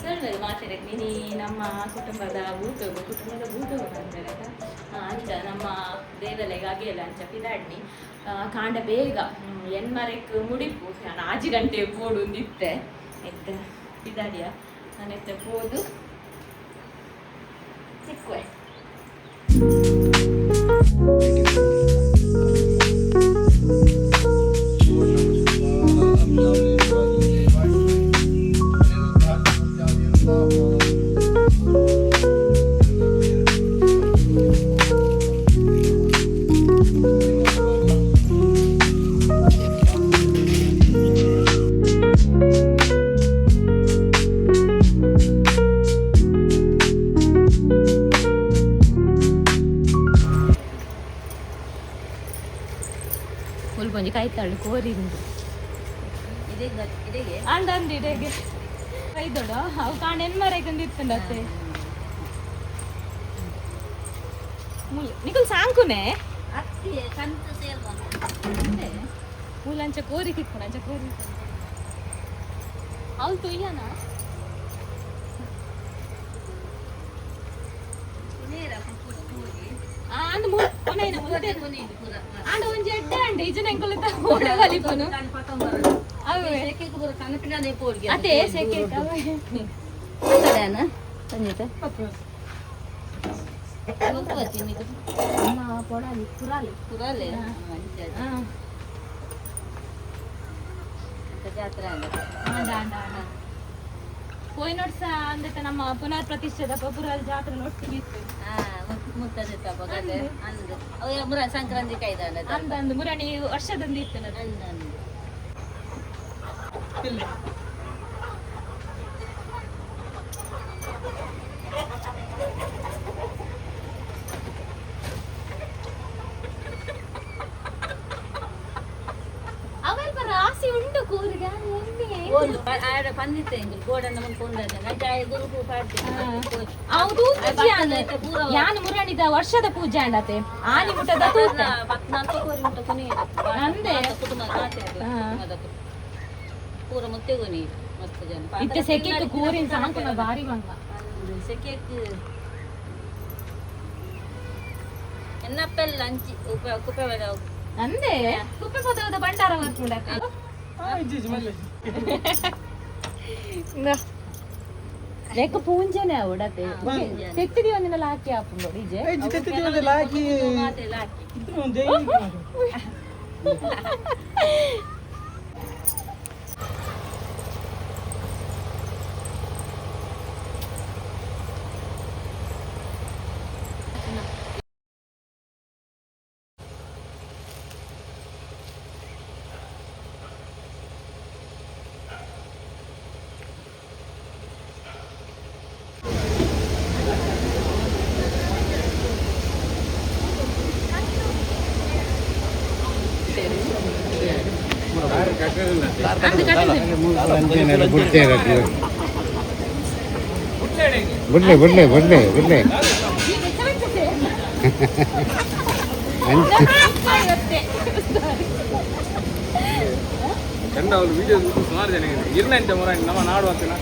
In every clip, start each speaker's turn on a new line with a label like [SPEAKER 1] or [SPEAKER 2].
[SPEAKER 1] ಸೊಲ್ಮೆಲು ಮಾತೆರೆಗ್ ಮಿನಿ ನಮ್ಮ ಕುಟುಂಬದ ಭೂತಗು, ಕುಟುಂಬದ ಭೂತಗು ಪನ್ಪೆರತ. ಅಂಚ ನಮ್ಮ ದೇವಲೆಗ್ ಅಗೆಲ್ ಅಂಚ ಪಿದಾಡ್ನಿ. ಕಾಂಡ ಬೇಗ ಎನ್ಮರೆಕ್ ಮುಡಿಪು. ಯಾನ್ 6 ಗಂಟೆ ಪೋಡು ಇತ್ತೆ ಇತ್ತೆ ಪಿದಾಡಿಯ. ನಾನು ಇತ್ತೆ ಪೋದು ಸಿಕ್ಕುವೆ. ಮುಲ್ಪೊಂಜಿ ಕೈತಾಳು ಕೋರಿ ಉಂಡು. ಅಂದ ಅಂದ ಇಡೆಗೆ ಕೈದೊಡು ಅವು ಕಾಂಡ ಎನ್ಮರೆಗ್ ಇತ್ತುಂಡತ್ತೆ. ಮುಲ್ ನಿಕುಲ್ ಸಾಂಕುನೆ. ಮೂಲ ಅಂಚ ಕೋರಿ ತಿಕ್ಕುಂಡು, ಅಂಚ ಕೋರಿ. ಅವ್ಲು ತುಯ್ಯನ. ಅಂದ್ ಮುಲ್ ಕೊನೈನ ಮುಲ್ತೆ. ಆಂಡ ಒಂಜಿ ಎಡ್ಡೆ ಅಂಡ ಇಜನ ಎಂಕುಲು ಓಡೆ ಕಲಿಪುನು ಅವೇ. ಅದೇ ಸೆಕೆ ಅವೇ. ಅಮ್ಮ ಪೊಡಾಲಿ ಪುರಾಲಿ. ಅಂಡ ಅಂಡ ಅಂಡ ಪೋಯಿನ ವರ್ಷ ಅಂದತ ನಮ್ಮ ಪುನರ್ ಪ್ರತಿಷ್ಠೆದ ಪುರಾಲ್ ಜಾತ್ರೆ ಒಟ್ಟಿಗೆ ಇತ್ತು.
[SPEAKER 2] ಸಂಕ್ರಾಂತಿ ಕೈದಾನ.
[SPEAKER 1] ಅಂದ ಅಂದ್ ಮುರಣಿ ವರ್ಷದಂದು ಇತ್ತು ಅದು. ಅವೆಲ್ಪ ರಾಸಿ ಉಂಟು ಕೂರಿಗೆ ಎಮ್ಮೆ.
[SPEAKER 2] ಪಂದಿತ್ತೆ ಗೋಡನ್ನ ಮುಂದೆ ಗುರುಕು.
[SPEAKER 1] ಅವು ತೂತುಜಿ ಯಾನ್. ಯಾನ್ ಮುರಣಿದ ವರ್ಷದ ಪೂಜೆ ಅಂಡತೆ ಆನಿ ಮುಟ್ಟದ ತೂತೆ.
[SPEAKER 2] ಪತ್ನಾಲ್ಕು ಕೋರಿ ಮುಟ್ಟ ಕೊನೆ.
[SPEAKER 1] ಅಂದೆ.
[SPEAKER 2] ಕುಟುಂಬ. ಪೂರ ಮುತ್ತೆಗೊನಿ ಮಸ್ತ್ ಜನ.
[SPEAKER 1] ಇತ್ತೆ ಸೆಕೆಕ್ ಕೂರಿನ ಸಾಂಕುನ ಬಾರಿ ಬಂಗ.
[SPEAKER 2] ಸೆಕೆಕ್ ಎನ್ನಪ್ಪೆಲ್ಲ ಅಂಚಿ ಉಪ ಕುಪ್ಪೆ.
[SPEAKER 1] ಅಂದೆ, ಕುಪ್ಪೆ ಪದವದ ಭಂಡಾರ ಬರ್ಪುಂಡತೆ. ಲೆಕ್ಕ ಪೂಂಜನೆ ಅವಡತೆ ತೆತ್ತಿದಿ ಒಂದಿನ ಲಾಕಿ ಆಪುಂಡು ಇಜೆ.
[SPEAKER 3] ಲಾಕಿ.
[SPEAKER 2] ಲಾಕಿ.
[SPEAKER 4] ಬುಡ್ಲೆ ಬುಡ್ಲೆ ಬುಡ್ಲೆ ಬುಡ್ಲೆ.
[SPEAKER 3] ಚಂಡ ಅವ್ರು ವಿಡಿಯೋ ಸುಮಾರು ಜನ ಇರ್ನ ಮುರ ನಮ್ಮ ನಾಡು ಅಂತಿಲ್ಲ.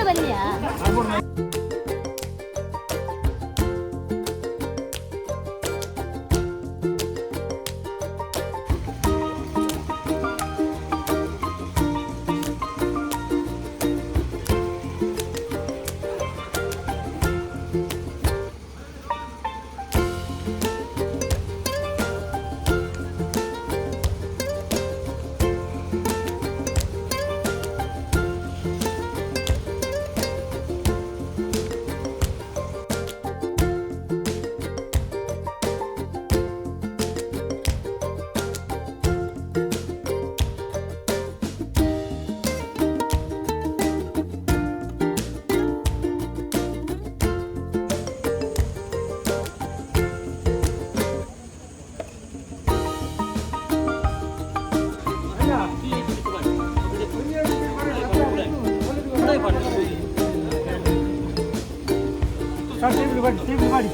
[SPEAKER 2] ಬಲ್ಲಿಯಾ.
[SPEAKER 1] ಸುಮಾರು.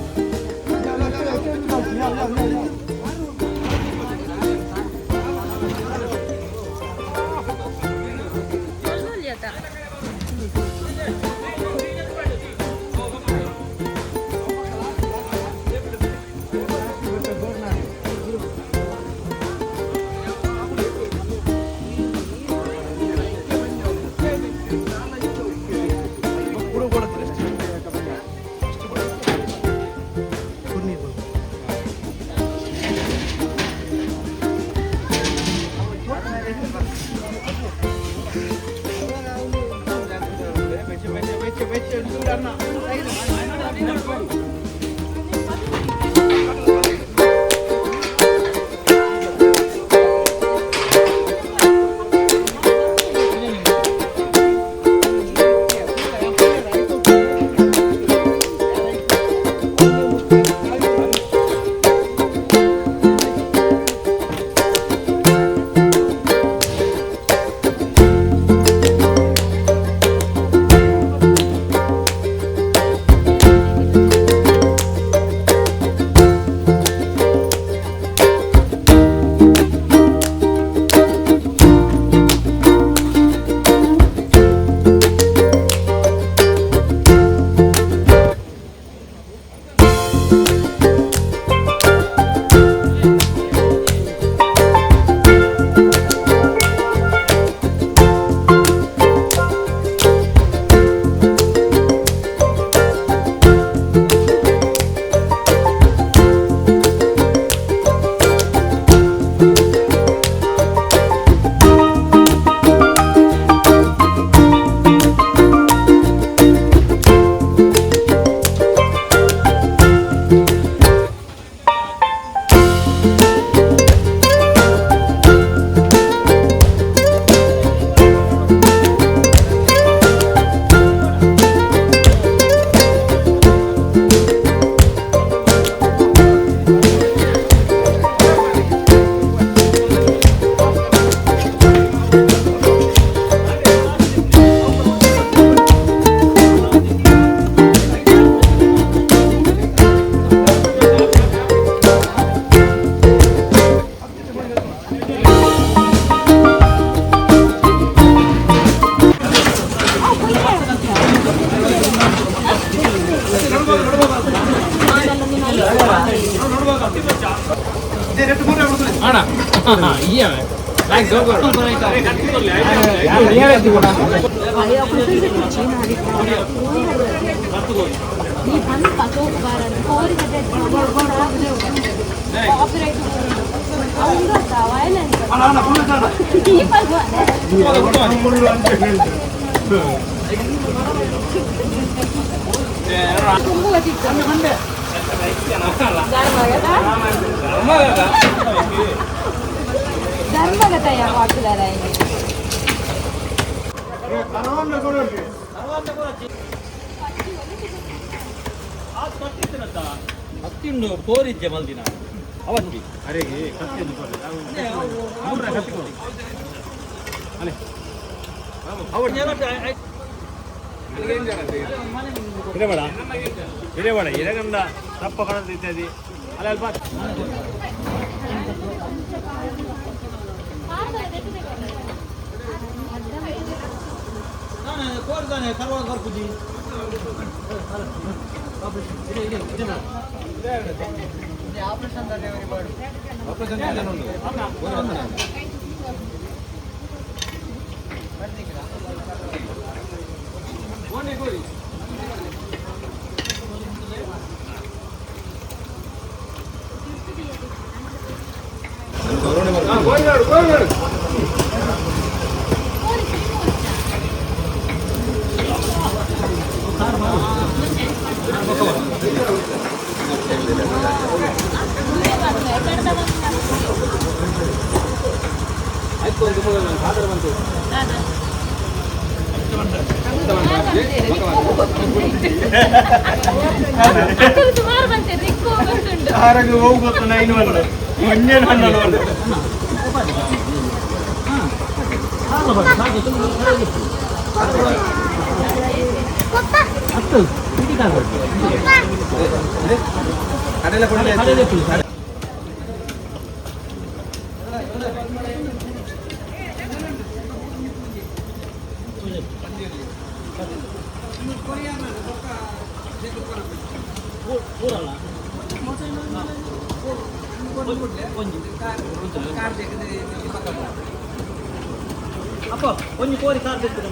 [SPEAKER 4] ಅಪ್ಪ ಒಂಜಿ ಕೋರಿ ಕಾರ್ ತೆಗ್ದು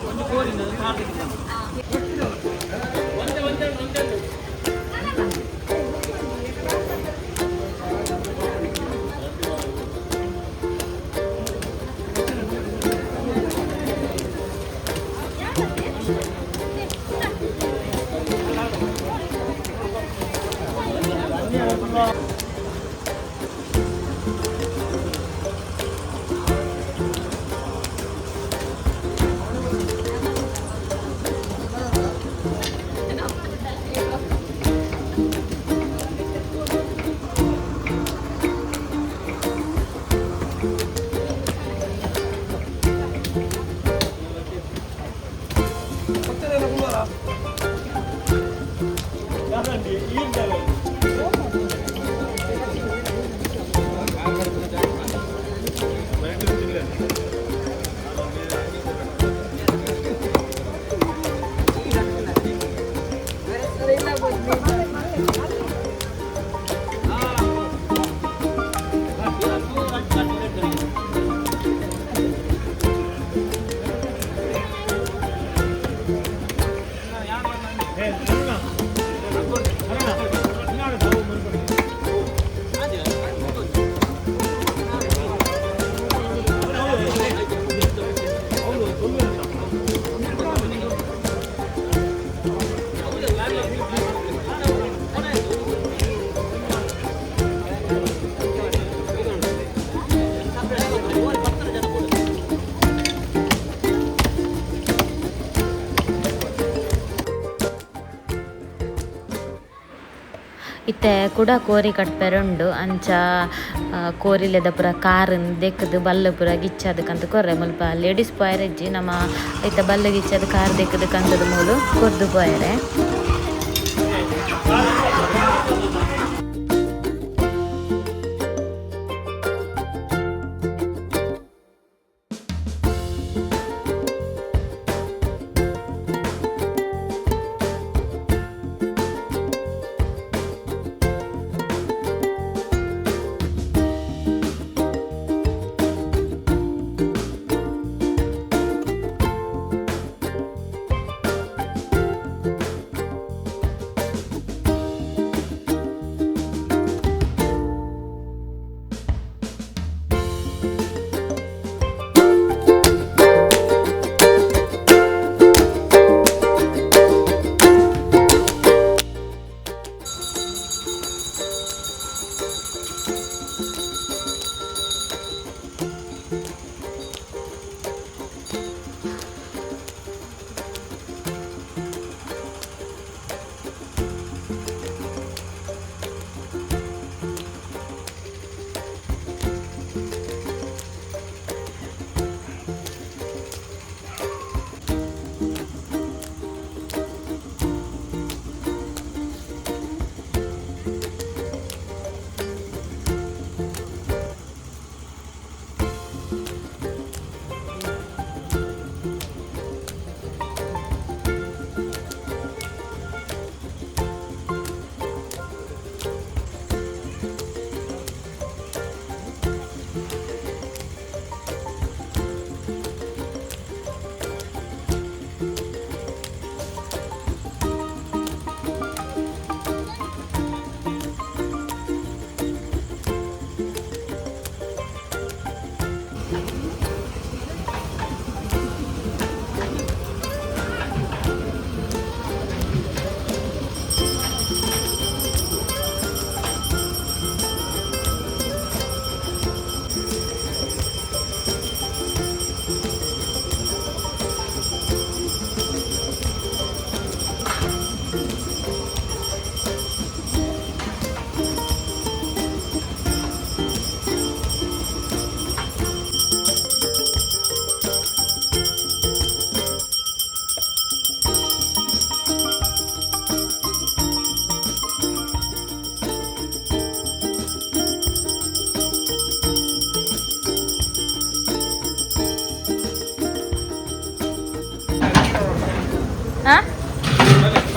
[SPEAKER 4] ಒಂಜಿ ಕೋರಿ ಕಾರ್ ತೆಗ್ದು.
[SPEAKER 1] ಇತ್ತೆ ಕುಡ ಕೋರಿ ಕಟ್ಪೆರುಂಡು ಅಂಚ ಕೋರಿಲೆದ ಪೂರ ಕಾರುನ್ ದೆಕ್ಕದು ಬಲ್ಲು ಪೂರ ಗಿಚ್ಚದು ಕಂತ ಕೊರ್ರೆ ಮುಲ್ಪ ಲೇಡೀಸ್ ಪೋಯರೆಜ್ಜಿ ನಮ್ಮ ಇತ್ತೆ ಬಲ್ಲು ಗಿಚ್ಚದು ಕಾರ್ ದೆಕ್ಕದು ಕಂತದ ಮೂಲು ಕೊರ್ದು ಪೋಯರೆ.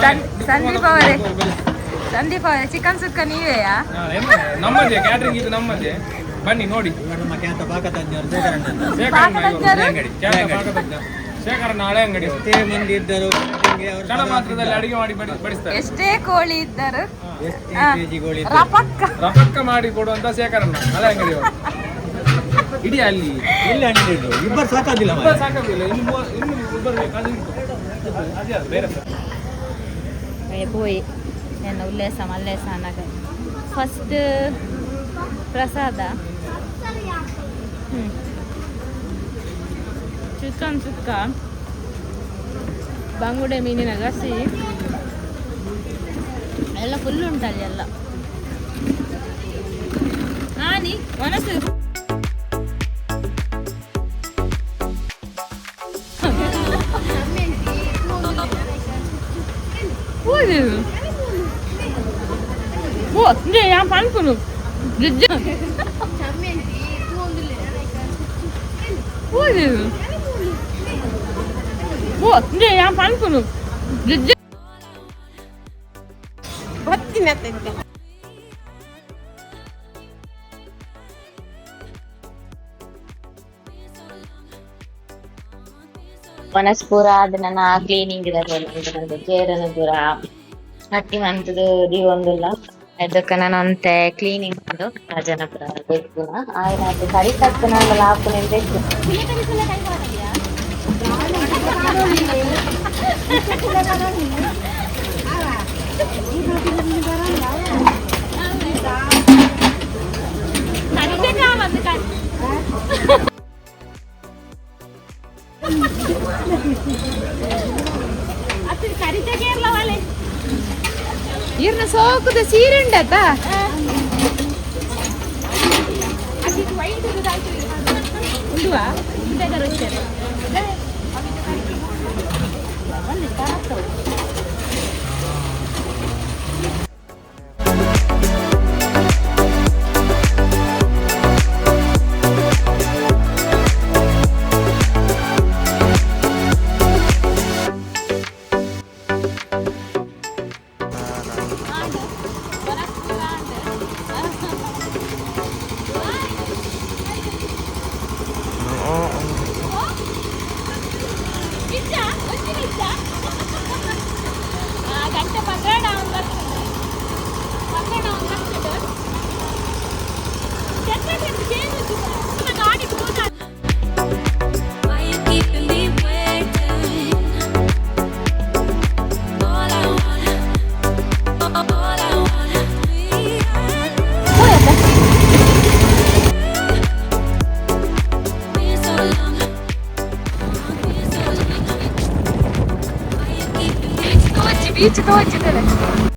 [SPEAKER 1] ಸಂದೀಪ್ ಅವರೇ, ಸಂದೀಪ್ ಅವರೇ, ಚಿಕನ್ ಸುಕ್ಕ ನೀವೇಯಾ?
[SPEAKER 3] ನಮ್ಮದೇ ಕ್ಯಾಟ್ರಿಂಗ್ ಇದು, ನಮ್ಮದೇ. ಬನ್ನಿ ನೋಡಿ.
[SPEAKER 4] ನಮ್ಮ ಖ್ಯಾತ ಪಾಕತಜ್ಞರು ಶೇಖರಣ್ಣ.
[SPEAKER 1] ಪಾಕತಜ್ಞರು?
[SPEAKER 3] ಖ್ಯಾತ ಪಾಕತಜ್ಞ ಶೇಖರಣ್ಣ ಹಳೆ ಅಂಗಡಿ ಅವರು.
[SPEAKER 4] ಎಷ್ಟೇ ಮಂದಿ ಇದ್ದರು ನಿಮ್ಗೆ ಅವರು
[SPEAKER 3] ಕ್ಷಣ ಮಾತ್ರದಲ್ಲಿ ಅಡಿಗೆ ಮಾಡಿ ಬಡಿಸ್ತಾರೆ.
[SPEAKER 1] ಎಷ್ಟೇ ಕೋಳಿ ಇದ್ದರು
[SPEAKER 4] ಎಷ್ಟೇ
[SPEAKER 1] ಹಾ.
[SPEAKER 4] ಕೆಜಿ ಕೋಳಿ ಇದ್ದರು.
[SPEAKER 1] ರಪಕ್ಕ
[SPEAKER 3] ರಪಕ್ಕ ಮಾಡಿ ಕೊಡುವಂತ ಶೇಖರಣ್ಣ ಹಳೆ ಅಂಗಡಿ ಅವರು. ಇಡೀ ಅಲ್ಲಿ
[SPEAKER 4] ಎಲ್ಲಿ ಹಣ್ಣು ಇಬ್ಬರು ಸಾಕಾದಿಲ್ಲ
[SPEAKER 3] ಇಬ್ಬರು ಸಾಕಾಗುದಿಲ್ಲ. ಇನ್ನು ಇನ್ನು ಇಬ್ಬರು ಬೇಕು. ಅದು ಉಂಟು. ಅದೇ ಅದು ಬೇರೆ ಸರ್.
[SPEAKER 1] ಪೋಯಿ ನನ್ನ ಉಲ್ಲೇಸ ಮಲ್ಲೇಸ ಅನ್ನಗ ಫಸ್ಟ್ ಪ್ರಸಾದ. ಚಿಕನ್ ಸುಕ್ಕ, ಬಂಗುಡೆ ಮೀನಿನ ಗಸಿ ಎಲ್ಲ ಫುಲ್ ಉಂಟಲ್ಲಿ ಎಲ್ಲ. ಆನಿ ಮನಸ್ಸು ಓ ಯಾನ್ ಪನ್ಪುನು ಜಿಜ್ಜ ಓ ಯಾನ್ ಪನ್ಪುನು ಜಿಜ್ಜ.
[SPEAKER 5] ವನಸ್ ಪೂರ ಆದ್ ನನ ಕ್ಲೀನಿಂಗ್ ಚೇರನು ಪೂರ ಅಟ್ಟಿ ಮಂತುದು ದೀವೊಂದುಲ್ಲ. ಅದಕ್ಕ ನನ ಒಂತೆ ಕ್ಲೀನಿಂಗ್ ಉಂಡು ಜನ ಪೂರ ದೆಪ್ಪುನ ಆಯ್ನಾತ್ ಕರಿ ತಕ್ಕುನಾಂಡಲ ಆಪುನೆಂದ್ ದೆಪ್ಪು.
[SPEAKER 1] ಇರ್ನ ಸೋಕುದ ಸೀರೆ ಉಂಡತ. ಉಂಡುವಾ? ಗಂಟೆ 12 ಗಾಡಿ.
[SPEAKER 6] Why you keeping me waiting? All I want, all I want, me and been so long, been so long. Why you keeping me
[SPEAKER 1] beach ತೋಚಿತದೆ.